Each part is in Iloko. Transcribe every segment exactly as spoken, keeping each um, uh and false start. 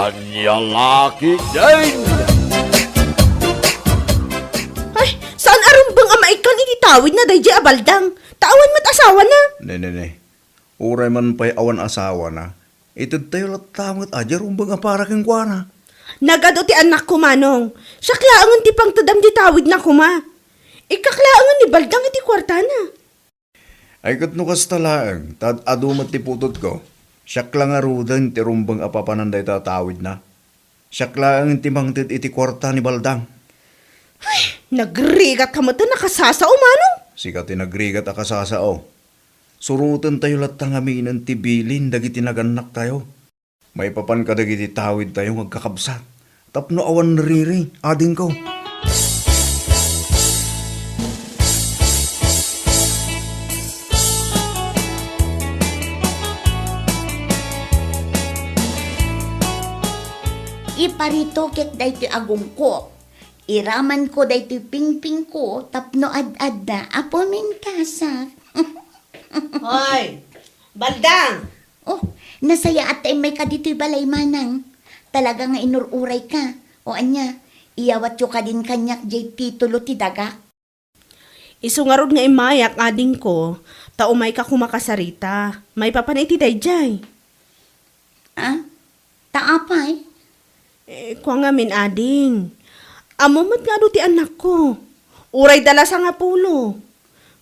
Ania la ketdin? Ay, saan a rumbeng a maikkan iti tawidna daydiay a Baldang? Ta awan met asawana. Ne, ne, ne. Uray man pay awan asawana, itedtayo latta met a diay rumbeng a para kenkuana. Nagadu ti annakko, Manong. Siak laengen ti pangtedam diay tawidna koma. Ikkak laengen ni Baldang iti kuartana. Ay, ket no kasta laeng, ta ad-adu met ti putotko, siak la ngaruden ti rumbeng a papanan dayta a tawidna. Siak laeng ti mangted iti kuarta ni Baldang. Ay, nagrigat ka met a nakasasao, Manong? Sika ti nagrigat a kasasao. Surotentayo latta ngaminen ti bilin dagiti nagannaktayo. Maipapan kadagiti tawidtayo nga agkakabsat tapno awan riri, adingko. Iparito ket daytoy agongko. Iramanko daytoy pingpingko tapno ad-adda a pumintasak. Hoy, Baldang! Oh, nasayaat ta immay ka ditoy balay, Manang. Talaga nga inur-urayka. O ania, iyawatyo kadin kaniak diay titulo ti dagak. Isu ngarud nga immayak, adingko, ta umayka koma kasarita. Maipapan iti daydiay. Ah? Ta apay? Eh, kua ngamin, ading. Ammom met nga adu ti annakko. Uray da la sangapulo.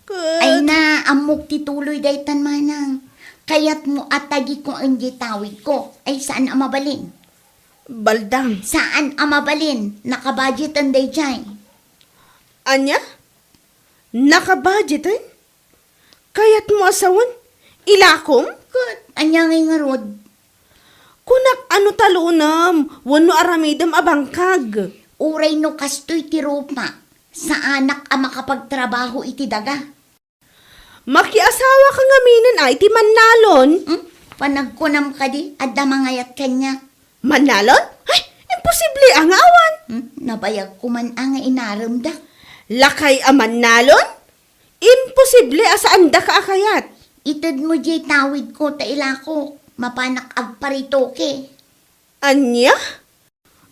Ket Ay na, ammok ti tuloy daytan, Manang. Kayatmo a tagikuen diay tawidko. Ay, saan a mabalin? Baldang. Saan a mabalin? Nakabudgeten daydiay. Ania? Nakabudgeten? Kayatmo a sawen? Ilakom? Ket ania ngay ngarud? Kunak a no talunem wenno aramidem a bangkag. Uray no kastoy ti rupak, saanak a makapagtrabaho iti daga. Makiasawaka ngaminen a iti mannalon? Hmm? Panagkunam kadi, adda mangayat kaniak. Mannalon? Ay, imposible a nga awan. Hmm? Nabayag ko man a nga inaremda. Lakay a mannalon? Imposible a saandaka a kayat. Itedmo diay tawidko ta ilako. Mapanak agparitoke. Ania?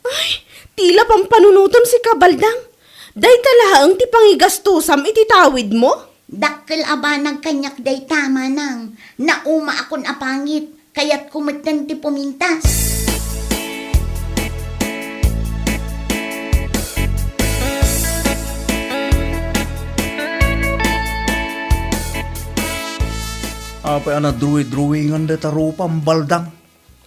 Ay, tila pampanunotem sika, Baldang. Dayta laeng ti pangigastusam iti tawidmo? Dakkel a banag kaniak dayta, Manang. Naumaakon a pangit. Kayatko metten ti pumintas. Apay a nadruwi-druwingan dayta rupam, Baldang?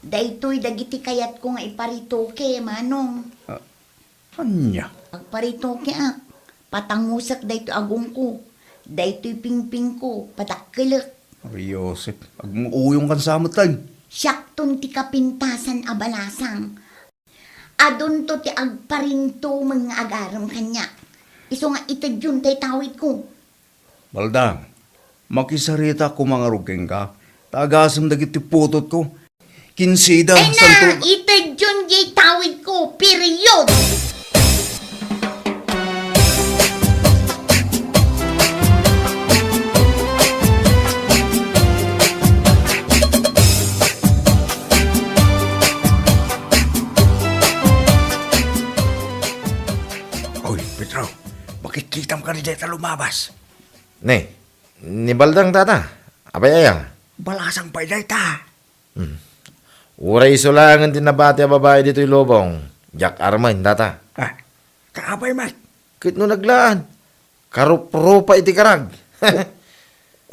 Daytoy dagiti kayatko nga iparitoke, Manong. Ah, ania? Agparitokeak. Patangusek daytoy agongko. Daytoy pingpingko, padakkelek. Ay, Joseph, agmuuyongkan sa met, ay. Siakton ti kapintasan a balasang. Adunto ti agparintumeng nga agarem kaniak. Isu nga itedyon tay tawidko. Baldang, makisarita koma ngarud kenka, ta agasem dagiti putotko. Kinsida, Ay na, santo- itedyon diay tawidko, period! Oy, Pedro, makitkitam kadi dayta lumabas. Ne, ni Baldang, tata. Apay aya? Balasang pay dayta. Hmm. Uray isu laengen ti nabati a babai ditoy lubong. Diak armen, tata. Ah, kaapay met? Ket no naglaan, karuprupa iti karag.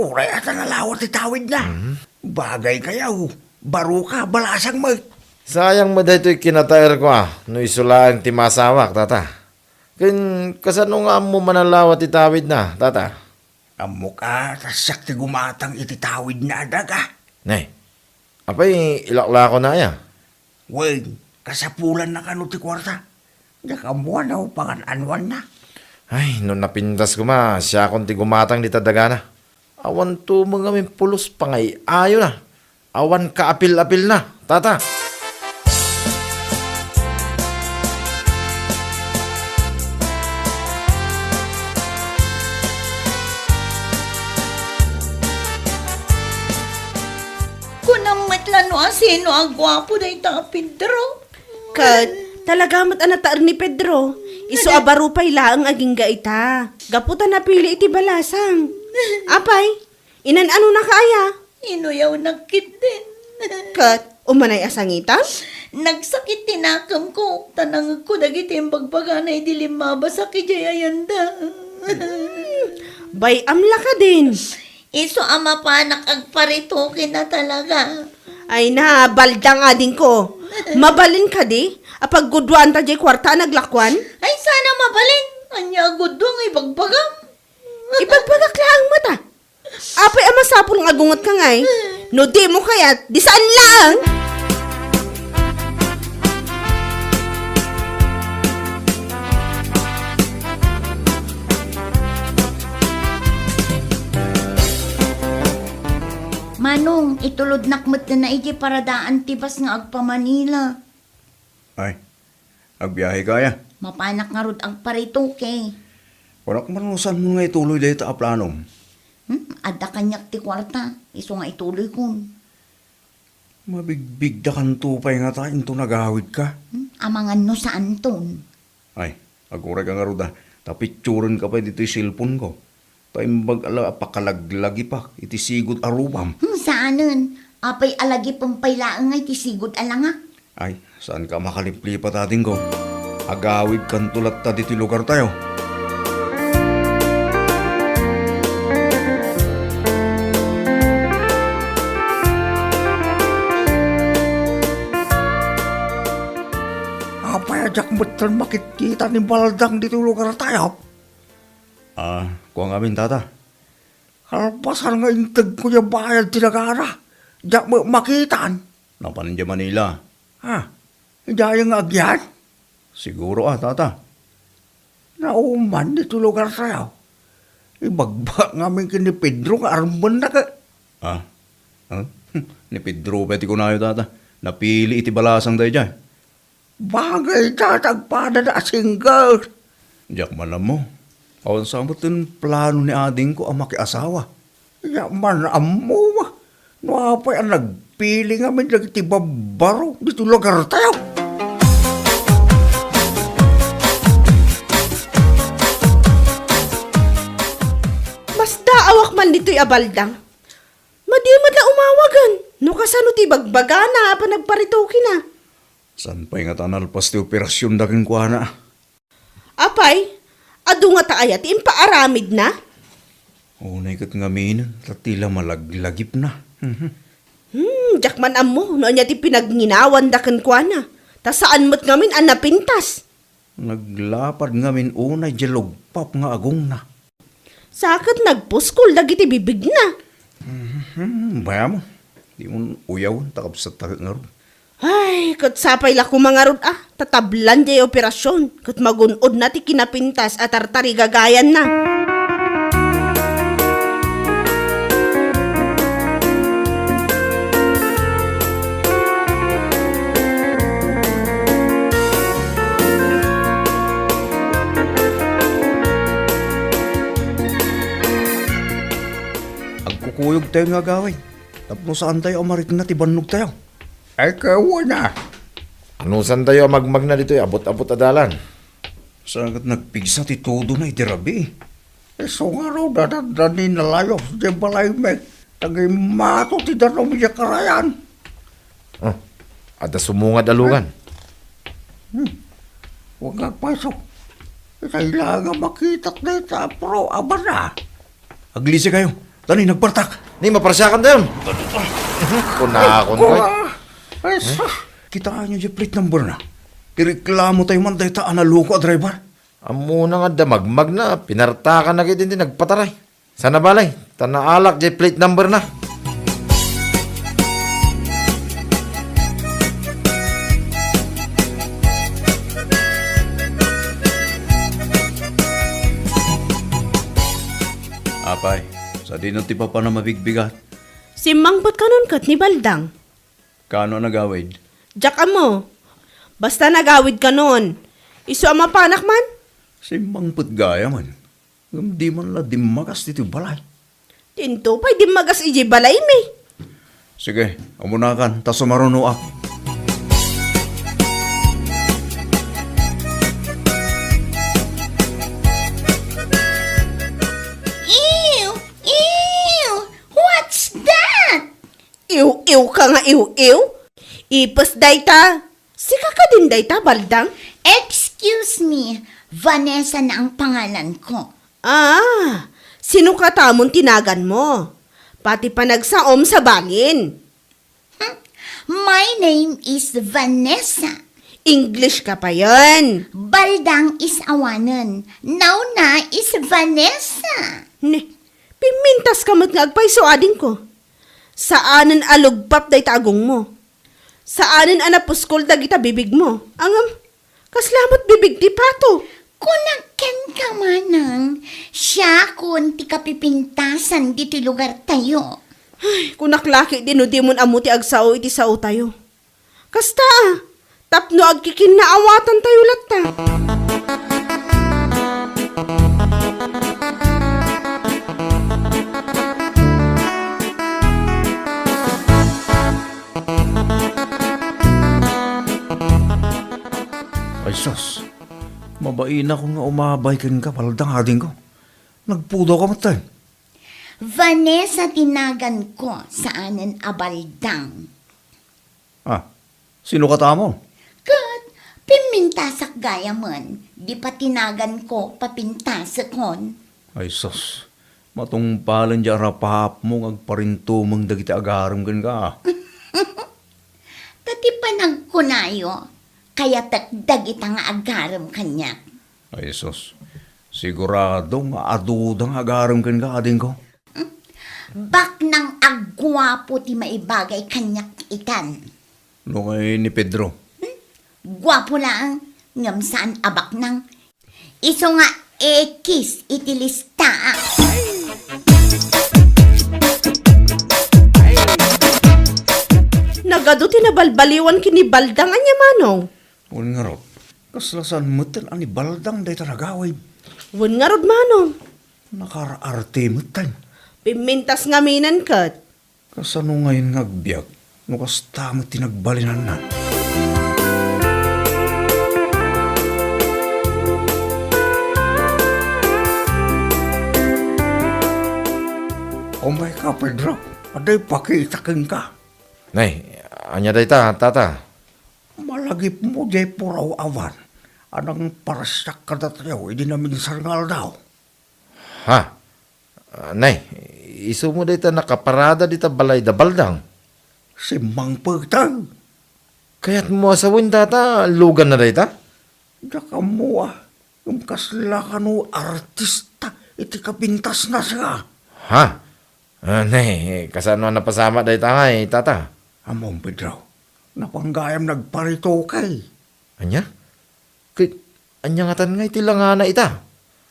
Uray ata nalawat ti tawidna. Hmm. Bagay kayaw, baro ka, balasang met. Sayang met daytoy kinataerko a, no isu laeng ti masawak, tata. Ken kasano nga ammom a nalawat ti tawidna, tata? Ammok a, ta siak ti gumatang iti tawidna a daga. Nay, apay ilaklakona aya? Wen, kasapulanna kano ti kuarta. Diak ammo no pangan-anoanna. Ay, no napintas koma, siakon ti gumatang dita dagana. Awan tumeng a mimpulos pangay-ayona. Awan kaapil-apilna, tata. Kunam met la no asino a guapo dayta a Pedro. Ket talaga met a nataer ni Pedro. Isu a baro pay laeng agingga ita. Gapu ta napili iti balasang. Apay, inan-anonaka aya? Inuyawnak ketdin. Ket umanay a sangitan? Nagsakit ti nakemko, ta nangegko dagiti imbagbagana idi limmabasak idiay ayanda. Hmm, bay-am la kadin. Isu a mapanak agparitoken a talaga. Ay na, baldang adingko. Mabalin kadi a pagguduanta diay kuarta a naglakuan? Ay, sana mabalin. Ania a gudua nga ibagbagam? Ibagbagak laeng met a. Apay a masapul nga agungetka ngay? No dimo kayat, di saan laeng? Manong, itulodnak met na iti paradaan ti bus nga agpa-Manila. Ay, agbiaheka aya? Mapanak ngarud agparitoke. Kunak man no saanmo nga ituloy dayta a planom. Hmm, adda kaniak ti kuarta, isu nga ituloykon. Mabigbigdakanto pay ngata inton agawidka? Hmm, amangan no saanton. Ay, agurayka ngarud a, ta picturenka pay ditoy cellphoneko. Ta imbag a la a pakalaglagipak iti sigud a rubam. Hmm, saanen. Apay a lagipem pay laeng nga iti sigud a langak? Ay, saanka a makaliplipat, adingko. Agawidkanto latta ditoy lugartayo. Apay a diak metten makitkita ni Baldang ditoy lugartayo? Ah, kua ngamin, tata. Kalpasan nga integko diay bayad ti nagana, diak met makitan. Napan idiay Manila. Ah, idiay nga agyan? Siguro a, tata. Nauman ditoy lugartayo. Ibagbagak ngamin ken ni Pedro nga armennak. Ah? Ah? Ni Pedro pay ti kunayo, tata. Napili iti balasang daydiay. Bagay ta, ta agpadana a single. Diak man ammo. Awan sa metten plano ni adingko a makiasawa. Diak man ammo. No apay a nagpili ngamin dagiti babbaro ditoy lugartayo. Masdaawak man ditoy a Baldang. Madi met la umawagen no kasano ti ibagbagana a panagparitokena. Saan pay ngata a nalpas ti operasionda kenkuana? Apay, adu ngata aya ti impaaramidna? Unay ket ngamin, ta ti la malaglagipna. Mhm. Hmm, diak man ammo no ania ti pinagnginaawanda kenkuana, ta saan met ngamin a napintas. Naglapad ngamin unay diay lugpap nga agongna. Sa ket nagpuskol dagiti bibigna. Mhm, bayam. Dimon uyawen ta kabsatta ket ngarud. Ay, ket sapay la koma ngarud a, ta tablan diay operasion, ket magun-odna ti kinapintas a tartarigagayanna. Agkukuyogtayo nga agawid tapno saantayo a marikna ti bannogtayo. Ay, kawana. Anusantayo a magmagna ditoy abut-abut a dalan? Sa ket nagpigsa ti tudona iti rabii. Isu ngarud a dandan ni nalayos diay balaymi, ta gimmato ti danum idiay karayan. Oh, adda sumungad a lugan. Hmm. Huwag agpayso. Itay la nga makitak dayta a puro abana. Aglisikayo. Tani, nagpartak. Ni, maparsiakantayon. Kunakon, koy. Ay, sus. Kitaenyo diay plate number na. Ireklamotayo man dayta a naloko a driver. Ammona nga adda magmagna, pinartakanna ket iti nagpataray. Sana balay, ta naalak diay plate number na. Apay, sadino ti papanam a bigbigat? Simmangpet kanon ket ni Baldang. Kaano a nagawid? Diak ammo. Basta nagawid kanon. Isu a mapanak man? Simmangpet gayam. Ngem di man la dimmagas ditoy balay. Dinto pay dimmagas idiay balaymi. Sige, umunakan, ta sumarunoak. Iw-iw ka nga iw-iw? Ipes dayta. Sika kadin dayta, Baldang? Excuse me, Vanessa na ang pangalan ko. Ah, sino katamon tinagan mo? Pati panagsaom sa balin. Hmm, my name is Vanessa. English ka pa yan. Baldang is awanen. Now na is Vanessa. Ne, pimintas ka met nga agpayso, adingko. Saanen a lugpap dayta agongmo. Saanen a napuskol dagita bibigmo. Ngem, kasla met bibig ti pato. Kunak kenka, manang, siakon ti kapipintasan ditoy lugartayo. Ay, kunak la ketdi no dimon ammo ti agsao iti saotayo. Kasta, a, tapno agkikinnaawatantayo latta. Ay sus, mabainak nga umabay kenka, Baldang, adingko. Nagpudaw ka met, ay. Vanessa tinagan ko, saanen a Baldang. Ah, sino katamon? Ket, pimmintasak gayamen, di patinagan ko, papintasekon. Ay sus, matungpalen di arapaapmo nga agparintumeng dagiti agarem kenka. Ta ti panagkunayo, kayatek dagita nga agarem kaniak. Ay sus, sigurado nga aduda nga agarem kenka, adingko. Baknang a guapo ti maibagay kaniak itan. No kay ni Pedro? Hmm? Guapo laeng, ngem saan a baknang. Isu nga ekis iti listaak. Nagadu ti nabalbaliwan ken ni Baldang, ania, manong? Wen ngarud, kasla saan metten a ni Baldang dayta nagawid. Wen ngarud, manong. Nakaar-arte metten. Pimmintas ngamin ket. Kasano ngayen nga agbiag no kasta met ti nagbalinanna? Umayka, Pedro. Adda ipakita kenka. Nay, ania dayta, tata? Malagipmo diay puraw a van a nangparsiak kadatayo idi naminsan nga aldaw. Ha? Ah, nay, isumo dayta nakaparada dita balay da Baldang? Simmangpet. Kayatmo a sawen, tata, luganna dayta? Diak ammo a, ngem kasla kano artista iti kapintasna, sika. Ha? Ah, nay, kasano a napasamak dayta ngay, tata? Ammom, Pedro, napan gayam nagparetoke. Ania? Ket ania ngatan nga iti langana ita?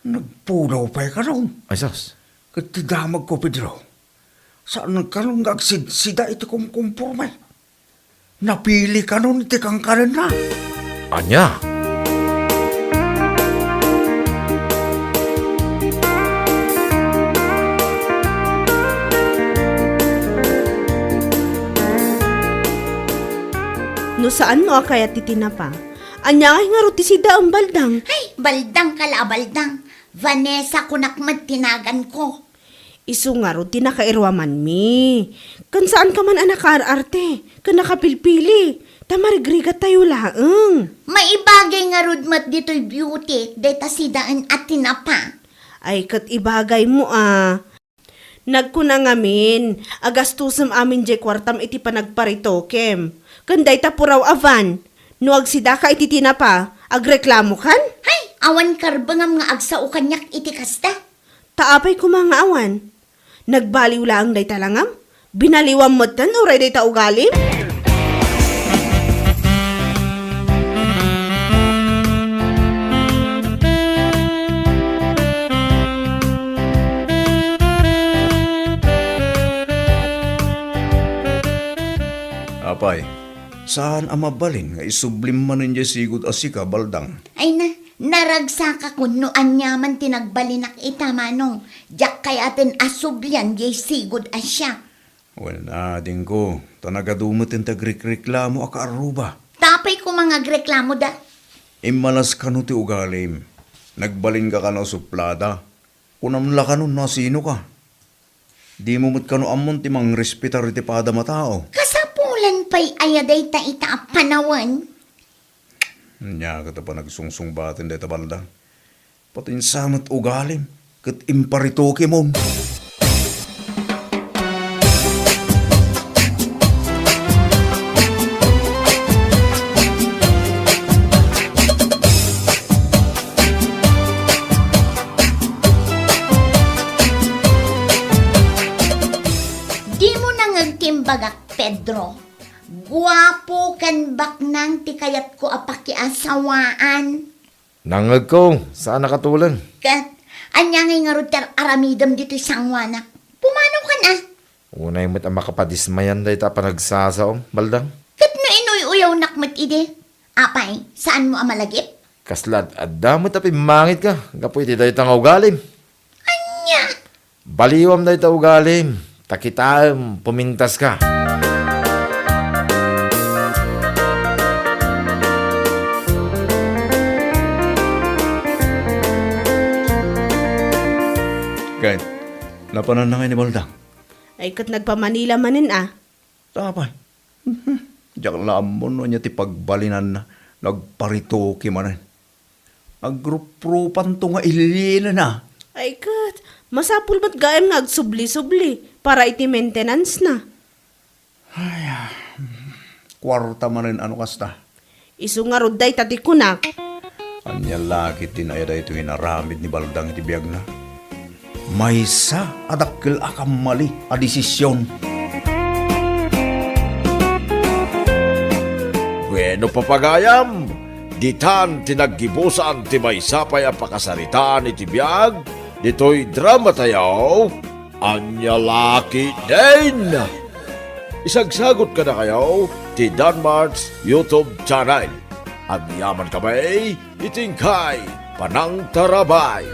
Nagpudaw pay kanon. Ay sus. Ket ti damagko, Pedro, saan kanon nga agsidsida iti kumkumporme. Napili kanon iti kankanenna. Ania? No saanmo a kayat ti tinapa, ania ngay ngarud ti sidaem, Baldang? Ay, Baldang ka la a Baldang. Vanessa kunak met ti naganko. Isu ngarud ti nakairuamanmi. Ken saanka man a nakaar-arte ken nakapilpili, ta marigrigattayo laeng. Maibagay ngarud met ditoy beauty dayta sidaen a tinapa. Ay, ket ibagaymo a. Nagkuna ngamin a gastosem amin diay kuartam iti panagparetokem ken dayta puraw a van. No agsidaka iti tinapa, agreklamokan? Hay, awan karbengam nga agsao kaniak iti kasta. Ta apay koma nga awan? Nagbaliw laeng dayta langam? Binaliwam metten uray dayta ugalim? Apay, saan a mabalin nga isublim manen diay sigud a sika, Baldang? Ay na, naragsakakon no aniaman ti nagbalinak ita, Manong. Diak kayaten a sublian diay sigud a siak. Wen, adingko, ta nagadu met ti agrikreklamo a kaarruba. Ta apay koma nga agreklamoda? Immalas kano ti ugalim. Nagbalinka kano a suplada. Kunam la kano no asinoka. Dimo met kano ammon ti mangrespetar iti padam a tao. Kasapulan pay aya dayta ita a panawen? Ania ket a panagsungsungbaten dayta, Baldang? Patinsa met ugalim ket imparitokemon. Dimo nangeg ti imbagak, Pedro. Guapo ken baknang ti kayatko a pakiasawaan. Nangngegko, saan a katuleng. Ket, ania ngay ngarud ti ar-aramidem ditoy sangoanak? Pumanaw kan a? Unay met a makapadismayan dayta a panagsasaom, Baldang. Ket no inuy-uyawnak met idi, apay, saanmo a malagip? Kasla ad-adda met a pimmangitka gapu iti dayta nga ugalim. Ania? Baliwam dayta ugalim, ta kitaem, pumintaska. Ket, napananna ngay ni Baldang? Ay, ket nagpa-Manila manen a. Apay, diak la ammo no ania ti pagbalinanna, nagparitoke manen. Agruprupanto nga ililina. Ay ket, masapul met gayam nga agsubli-subli para iti maintenance na. Ay, ah, kuarta manen a no kasta. Isu ngarud dayta ti kunak. Ania la ketdi aya daytoy inaramid ni Baldang iti biagna? Maysa a dakkel a kammali a desisyon. Bueno, papagayam, ditan ti naggibusan ti maysa pay a pakasaritaan iti biag ditoy drama tayo, Ania la ketdin. Isagsagot kadakayo ti Danmart's YouTube channel. Agyaman kami iti inkay panangtarabay.